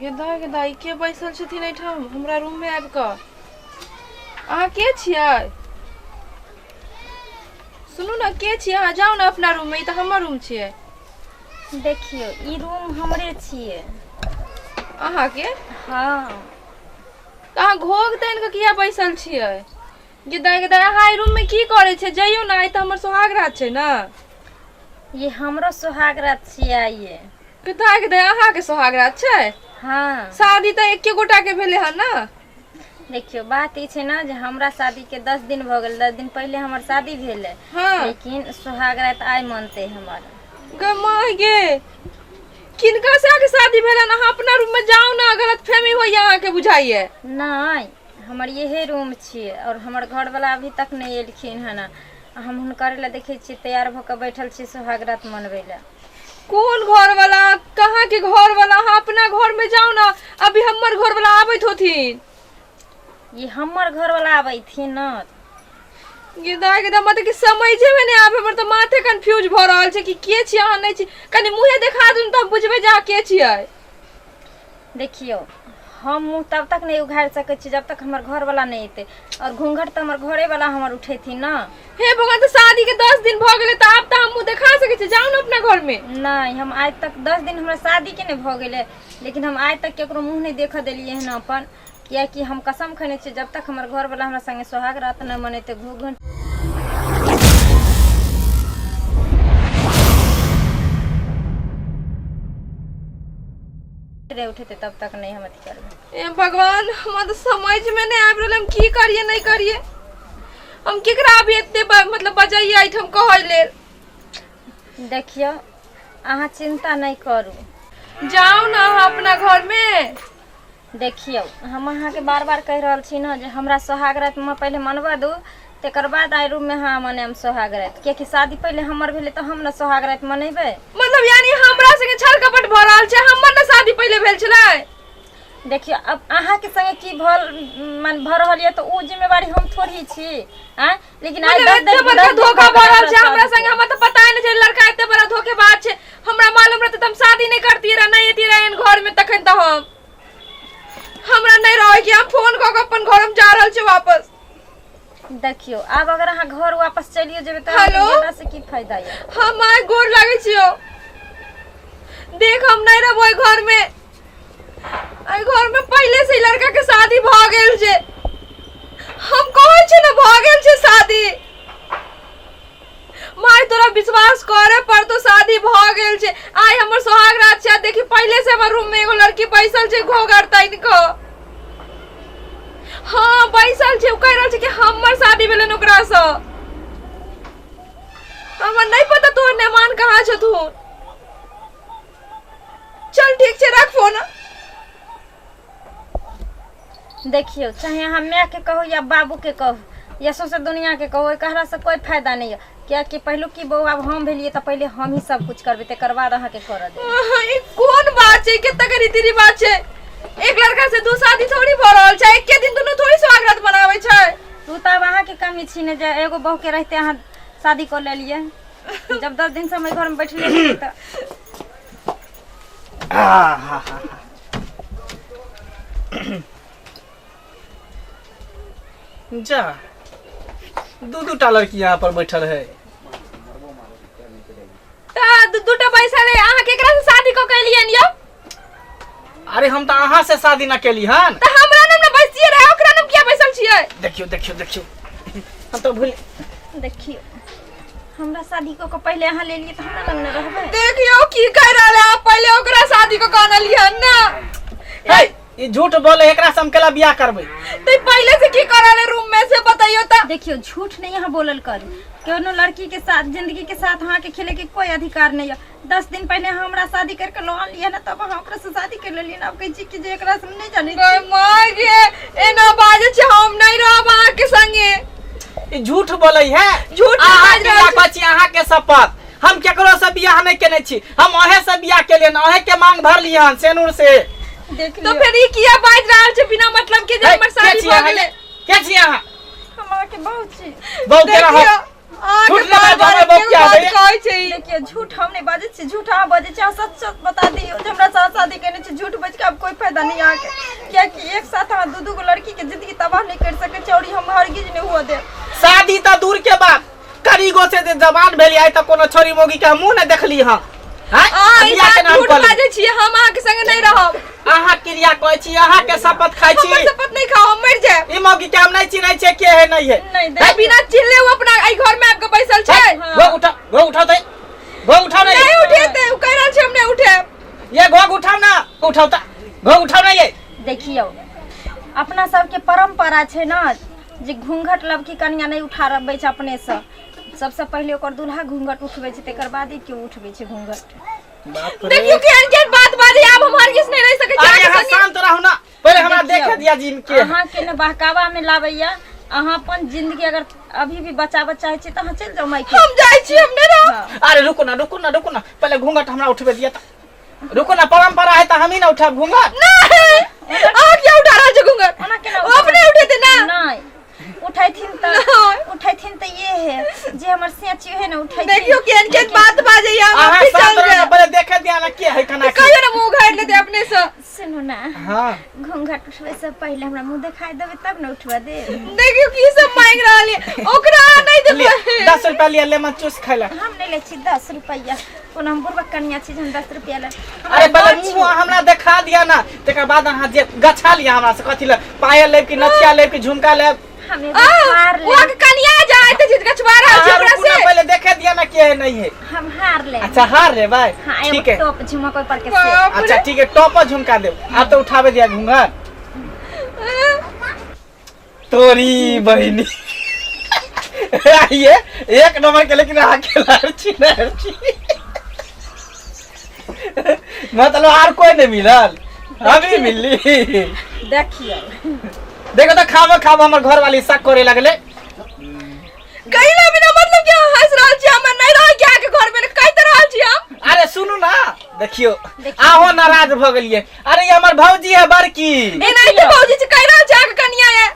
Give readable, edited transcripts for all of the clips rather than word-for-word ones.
गेदा गेदा ई के बैसल छथिन एहिठाम हमरा रूममे आबि कऽ? अहाँ के छियै? सुनू ने, के छियै अहाँ? जाउ ने अपना रूममे, ई तऽ हमर रूम छियै। देखियौ, ई रूम हमरे छियै। अहाँके? हँ। तऽ अहाँ घोघ तानि कऽ किया बैसल छियै? गेदा गेदा, अहाँ एहि रूममे की करै छियै? जइयौ ने, आइ तऽ हमर सोहाग रात छै ने। ये हमरो सोहाग रात छियै आइये। पिता के दया, अहाँके सोहाग रात छै? हाँ। शादी तऽ एके गोटा के भेलै हन ने। देखियौ, बात ई छै ने जे हमरा शादी के 10 दिन भऽ गेल, 10 दिन पहिले हमर शादी भेलै। लेकिन सोहाग रात आइ मनतै हमर। गे माय गे, किनका से अहाँके शादी भेल हन? अहाँ अपना रूम में जाउ ने, गलतफहमी होइए अहाँके बुझाइए। नहि, हमर इहे रूम छियै और हमर घरवला अभी तक नहि एलखिन हन। आ हम हुनकर लए देखै छियै तैयार भऽ कऽ बैठल छियै सोहाग रात मनबै लए। कोन घर वाला? कहाँ के घर वाला? अहाँ अपना घर में जाओ ना, अभी हमर घर वाला आबैत होथिन। ये हमर घर वाला आबैथिन न। गेदा गेदा, मतलब कि समझे में नहीं आबे, हमर तऽ माथे कंफ्यूज भऽ रहल छै कि के छी अहाँ, नहि छी। कनि मुँहे देखा दू ने तऽ हम बुझबै जे अहाँ के छियै। देखियौ, हम मुँह तब तक नहि उघारि सकै छी जब तक हमर घरवला नहि एतै, आओर घूँघट तऽ हमर घरेवला हमर उठेथिन ने। हे भगवान, तऽ शादी के 10 दिन भऽ गेलै तऽ आब तऽ हम मुँह देखा सकै छी, जाउ ने अपना घर में। नहि, हम आइ तक 10 दिन हमरा शादीके नहि भऽ गेलै, लेकिन हम आइ तक केकरो मुँह नहि देखऽ देलियै हन अपन, कियाकि हम कसम खेने छियै जब तक हमर घरवला हमरा संगे सोहाग रात नहि मनेतै, घूँघट नहि उठेतै तब तक नहि हम अथी करबै। ए भगवान, हमरा तऽ समझ में नहि आबि रहल हम की करिए नहि करिए। हम केकरा अभी एते मतलब बजैए एहिठाम कहै लेल। देखियौ, अहाँ चिंता नहि करू। जाउ ने अहाँ अपना घर में। देखियौ, हम अहाँके बार बार कहि रहल छी ने जे हमरा सोहाग रातिमे पहिले मनबऽ दू, तकर बाद आइ रूममे अहाँ मनायब सोहाग राति, कियाकि शादी पहिले हमर भेलै तऽ हम ने सोहाग राति मनेबै। मतलब यानी हमरा संगे छल कपट भऽ रहल छै, हमर ने शादी पहिले भेल छलै। देखियौ, अब अहाँके संगे की भऽ मन भऽ रहल यऽ तऽ ओ जिम्मेवारी हम थोड़ी छी आँय, लेकिन आइ मतलब 10 दिन एते बड़का 10 दिन धोखा भऽ भऽ गेल रहल छै हमरा हमरा शादी संगे, के। हमरा तऽ पता नहि छै लड़का एते बड़ा धोखेबाज छै। हमरा मालूम रहतै तऽ हम शादी नहि करतियै रह, नहि एतियै रह एहन घर में। तखन तऽ हम हमरा नहि रहै कि हम फोन कऽ के अपन घर हम जा रहल छी वापस। देखियौ, आब अगर अहाँ घर वापस चलियो जेबै तऽ अहाँके हेलो? गेला से की फायदा यऽ? हम आइ गोर लागै छियौ, देख हम नहि रहबो एहि घर में। एहि घर में पहिले से ही लड़का के शादी भऽ गेल छै, हम कहै छी ने भऽ गेल छै शादी। माय तोरा विश्वास करे पर तो शादी भऽ गेल छै। आइ हमर सोहाग रात छै, आ देखी पहिले से हमर रूम में एगो लड़की बैसल छै घोघर तानि कऽ। हाँ बैसल छै, ओ कहि रहल छै कि हमर शादी भेलन ओकरासँ। हमरा नहि पता तोहर मेहमान कहाँ छथुन। चल ठीक छै, रख फोन। देखियौ, चाहे अहाँ मायके कहू या बाबूके कहू या सौंसे दुनिआँके कहू, ओहि कहलासँ कोइ फायदा नहि यऽ, कियाकि पहिलुकी बहू आब हम भेलियै तऽ पहिले हमही सब कुछ करबै, तकर बाद अहाँके करऽ देब। ई कोन बात छै? कते के रीति रिवाज छै? एक लड़का से दू शादी थोड़ी भऽ रहल छै, एके दिन दुनू थोड़ी स्वागत मनाबै छै। तू तऽ आब अहाँके कमी छी ने जे एगो बहूके रहिते अहाँ शादी कऽ लेलियै। जब 10 दिन से हम एहि घरमे बैठले छियै तऽ जा, दू दू टा लड़की यहाँ पर बैठल है। तऽ दू दूटा पैसा ले, अहाँ केकरा से शादी कऽ के एलियन यौ? अरे हम तऽ अहाँ से शादी न केली हन। तऽ हमरा नाम ने बैसिए रहे, ओकरा नाम किया बैसल छियै? देखियौ देखियौ देखियौ, हम तऽ भूल देखियौ, हमरा शादी कऽ के पहिले अहाँ लेलियै तऽ हमरा लग ने रहबै। देखियौ की कहि रहल है, अहाँ पहिले ओकरा शादी कऽ के आनलियै हन ने। हे, ई झूठ बोले, एकरा से हम केला बियाह करबै? तऽ पहिले से की कर रहल है रूम में से बतैयौ तऽ। देखियौ, झूठ नहीं अहाँ बोलल करू। कोनो लड़की के साथ जिंदगी के साथ अहाँके खेले के कोई अधिकार नहीं है। 10 दिन पहले अहाँ हमरा शादी करके लऽ आनलियै ने, तब अहाँ ओकरा से शादी कर लेलियै ने। आब कहै छी कि जे एकरा से हम नहि जानै गै छी। माय गे, एना बाजै छी, हम नहि रहब अहाँके संगे। ई झूठ बोलै है। झूठ नहि अहाँ बाजि रहल के कहै छी, अहाँ के शपथ, हम केकरो से बियाह नहीं केने छी। हम अहे से बियाह केलियन, अहे के मांग भरलियन सेनूर से। देख तो लियौ। फेर ई किया बाजि रहल छै बिना मतलब के जे हे, हमर के शादी छी भऽ अहाँ? गेलै? के छी अहाँ? हम अहाँके बहू छी। बहू के रहब। देखियौ। अहाँके झूठ नहि बार बाजू, बार हमर बाप एके के बात आबैया। कहै छै ई। देखियौ झूठ हम नहि बाजै छी, झूठ अहाँ बाजै छी। अहाँ सच सच बता दियौ जे हमरा साथ शादी केने छी। झूठ बाजि कऽ आब कोइ फायदा नहि अहाँके, कियाकि एक साथ अहाँ दू दू गो लड़की के जिंदगी तबाह नहि करि सकै छी, और ई हम हरगिज नहि हुअ देब। शादी तऽ दूर के बात, करीगो से जे जवान भेली आइ तक कोनो छोरी मोगी के हम मुंह नहि देखली हँ। आँय? अहाँ ई बियाह के बात नाम झूठ कऽ लेब। बाजै छियै, हम अहाँके संगे नहि रहब। अहाँ क्रिया कहै छी, अहाँ के शपथ खाइ छी। हमर शपथ नहि खाउ, हम मरि जायब। ई मौगी के हम नहि चिन्है छियै, के है नहि है। नहि ए, देखियौ बिना चिल्ले ओ अपना एहि घर में आबि के बैसल छै। घोघ उठाओ, घोघ उठाओ तै, घोघ उठाओ। नहीं नहीं उठेते, उ कहि रहल छै हम नहीं उठेब। ये घोघ उठाओ ना, उठाओ त घोघ उठाओ ना ये। देखियौ अपना सबके परंपरा छै ने जे घूंघट लबकी कनिया नहि उठाबै छै अपनेसँ, सबसँ पहिले ओकर दूल्हा घूंघट उठबै छै, तकर बादे केओ उठबै छै घूंघट। बाप रे। देखियौ केहन केहन बात बाजै, आब हम हरगिज नहीं रह सकै छी अरे अहाँके अहाँ संगे। शांत रहू ना, पहिले हमरा देखियौ, देखे दिया जी के है। अहाँके ने बहकावा में लाबैया। अहाँ अपन जिंदगी अगर अभी भी बचाबऽ चाहै छी तऽ अहाँ चलि जाउ मायके। हम जाइ छी, हम नहीं रहब। हाँ। अरे रुको ना, रुको ना, रुको ना, पहले घूंघट हमरा उठबे दिया त रुको ना, परंपरा है त हम ही ना उठाब घूंघट। नहीं, अहाँ किया उठा रहल छी घूंघट? ओना केना ओ अपने उठेतै ना। नहि उठैथिन तऽ नहि। उठैथिन तऽ ये है जे हमर सेची है ने उठैथिन। देखियौ केहन केहन बात बाजैया, हम अहाँ अभी शांत चल रहू ना, जायब। पहिले देखे दिया ना के है कना के। कहियो ना मुंह उघारि लेतै अपने से। सुनू ना। हाँ। घूंघट उठबै से पहिले हमरा मुंह देखाई देबै तब ने उठबऽ देब। देखियौ की सब मांगि रहल ये, ओकरा नहीं लिया, देबै। 10 रुपया लिया, लेमन चूस खाइ ला। हम नहि लै छी 10 रुपैआ, कोनो हम बुढ़बा कनिया छी जे हम 10 रुपैआ लेब। हमरा अरे पहिले बड़ मुंह हमरा देखा दिया ना, तकर बाद अहाँ जे गछा लिया हमरा से, कथी ले पायल लेब कि नथिया लेब कि झुमका लेब। हम एगो आ, हार ओ अहाँके लेब। कनिया जाय तऽ जित गछवा रहल छी अहाँ ओकरा रुकू ना, से। पहिले देखे दिया ना के है नहीं है। हम हार लेब। अच्छा हार लेबै? हाँ, एगो ठीक है। टॉप झुमक ओहि पर के से। बाप रे। अच्छा ठीक है, टॉप झुमका देब। आब तो उठाबे दिया घूंघट। तोरी बहिनी आइए एक नंबर के, लेकिन अहाँ खेलाड़ छी ना छी, मतलब आर कोई नहीं मिलल, हम ही मिलली। देखियौ देखो तो खाबो खाबो हमर घर वाली शक करे लगले। कहिला बिना मतलब कि अहाँ हँसि रहल छी, हमरा नहीं रहल कि अहाँके घर में कहि तऽ रहल छी हम। अरे सुनू ना, देखियो देखियौ। आहो नाराज भ गेलिए। अरे ये हमर भौजी है बड़की। एनाहिते भौजी छै, कहि रहल छी अहाँके कनिया है।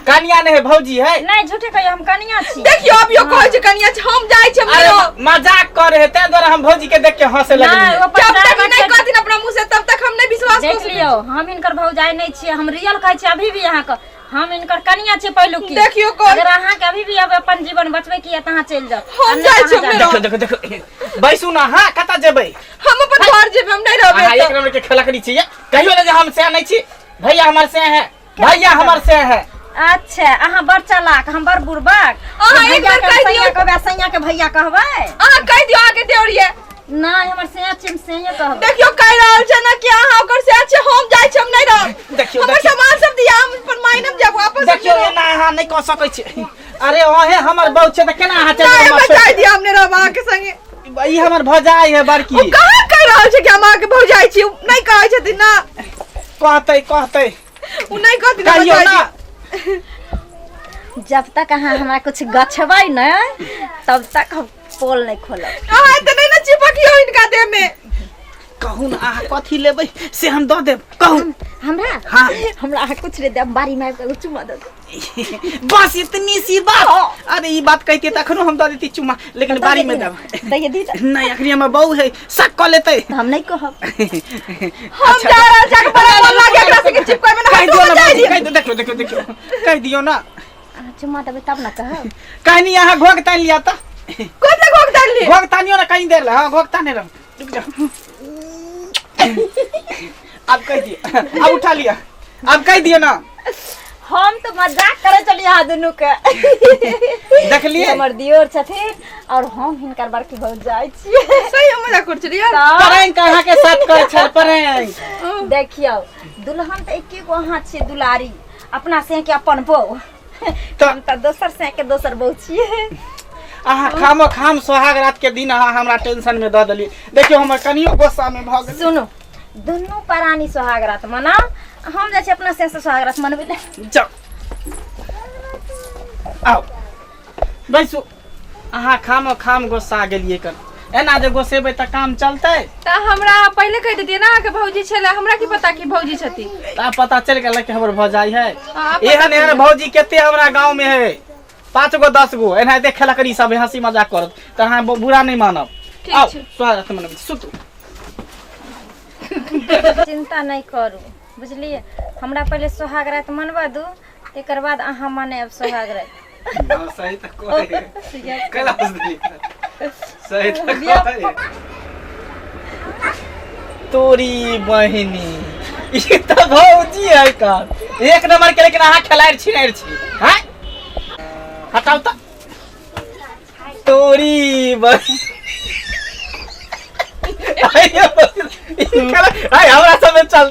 कनिया नहीं है, भौजी है। नहि झूठे कहियो, हम कनिया छी। देखियौ अब यो कहै छै कनिया छै, हम जाइ छी, हम अरे नहीं रहब। मजाक कर रहे ते द्वारा हम भौजी के देख के हंसे नहि लगलिए। ओ अपन जब तक ड्राइवर नहीं के- कहथिन अपना मुंह से तब तक हम नहीं विश्वास देख कर सकै। लियौ, हम हिनकर भौजाई नहि छियै, हम रियल कहै छियै अभी भी अहाँके, हम हिनकर कनिया छियै पहिलुकी। देखियौ कोन- अगर अहाँके अभी भी अब अपन जीवन बचबै के यऽ तऽ अहाँ चलि जाउ। हम आ नहि जाइ तऽ छी, अहाँ हम जाउ। देखो देखो देखो, बैसू ना। हाँ कतऽ जेबै? हम अपन घर जेबै, हम नहीं रहबै अहाँ एक एतऽ। नंबर के खेला करी छी। कहियो ना जे हम से नहीं छी, भैया हमर से है, भैया हमर से है। अच्छा अहाँ बड़ चालाक, हम बड़ बुड़बक। अहाँ एक भैया बेर के कहि सैया दियौ। कहबै, सैया के भैया कहबै। अहाँ कहि दियौ अहाँके देउर ये। नहि हमर सैया छियै, हम सैया कहबै। देखियौ कहि रहल छै ना कि अहाँ ओकर से छै, हम जाइ छी, हम नहीं रहब। देखियौ, हमर देखियौ। सामान सब दिया, हम अपन मायने में जाब वापस। देखियौ एना अहाँ नहीं कह सकै छी। अरे ओहे हमर बहू छै तऽ केना अहाँ चलि नहीं जेबै? हमरा जाय दिया, हम नहीं रहब अहाँके संगे। ई हमर भौजाई है बड़की। ओ कहाँ कहि रहल छै कि हम अहाँके भौजाई छी? उ नहीं कहै छथिन ना। कहतै कहतै। उ नहीं कहथिन हमरा कहियौ जाय ना। दिया। जब तक अहाँ हमरा कुछ गछबै नहि तब तक हम पोल नहि खोलब। अहाँ एते नहीं ना चिपकियौ हिनका देह में। कहू ना अहाँ कथी लेबै से हम दऽ देब, कहू। हमरा? हाँ। हमरा अहाँ कुछ नहि देब, बाड़ी में आबि कऽ एगो चुम्मा दऽ देब। बस इतनी सी बात। अरे ई बात कहितियै तऽ अखनो हम दऽ देती चुम्मा, लेकिन बाड़ी में देब। दैये दी तऽ। नहीं अखनी हमर बहू है, शक कऽ लेतै। हम नहीं कहब। हम जा रहल छी, अहाँके बड़ा मन लागे एकरा संगे चिपकै में ना। कहि दियौ ना जाय भौजी, दियौ। कहि दियौ, देखियौ देखियौ देखियौ, कहि दियौ ना। अहाँ चुम्मा देबै तब ना कहब। कहनी अहाँ घोघ तानि लिअ तऽ। कोन लग घोघ तानि लिअ? घोघ तानियौ ना कहीं देर ले। हाँ घोघ ताने रहू, रुक जाओ। अब कह दिए, अब उठा लिया, अब कह दिए ना। हम तो मजाक करे चलिए अहाँ दुनू के। देखलिए हमर दियोर छथिन और हम हिनकर बड़की भौजाई छियै। सही हम मजाक कर छलियै। तऽ प्रैंक अहाँ के साथ करे छल प्रैंक। देखियौ दुल्हन तऽ एके गो अहाँ छियै दुलारी, अपना से के अपन बहू, हम तऽ दोसर से के दोसर बहू छियै। अहाँ खामो खाम सोहाग रात के दिन अहाँ हमरा टेंशन में दऽ देली। देखियौ हमर कनियो गुस्सा में भऽ गेल। सुनू दुनू प्राणी सोहाग रात मनाउ, हम जाइ छी अपना से सोहाग रात मनबै लए। जाउ आउ बैसू। अहाँ खामो खाम गुस्सा गेलियै कर, एना जे गोसेबै तऽ काम चलतै? तऽ हमरा पहिले कहि देतियै ना अहाँके भौजी छलै, हमरा की पता कि भौजी छथिन। तऽ आब पता चलि गेल कि हमर भौजाई है। हाँ, आब पता एहन एहन भौजी कते हमरा गाँव में है। 5 गो 10 गो एनाहिते खेला करी सब हंसी मजाक करत तऽ अहाँ बुरा नहि मानब। ठीक आउ छै। स्वागत मनबै छी, सुतू। चिंता नहीं करू, बुझलिए? हमरा पहले सोहाग रात मनवा दू, तेकर बाद अहाँ मनायब सोहाग रात। हाँ, सही तऽ कहै कैला हँसली? सही तऽ कहै। तोरी बहिनी ई तऽ भौजी है का एक नंबर के, लेकिन अहाँ खेलाड़ छिनारि छी। हैं हटाउ तऽ तोरी बहिनी। आइ हमरा सब चल।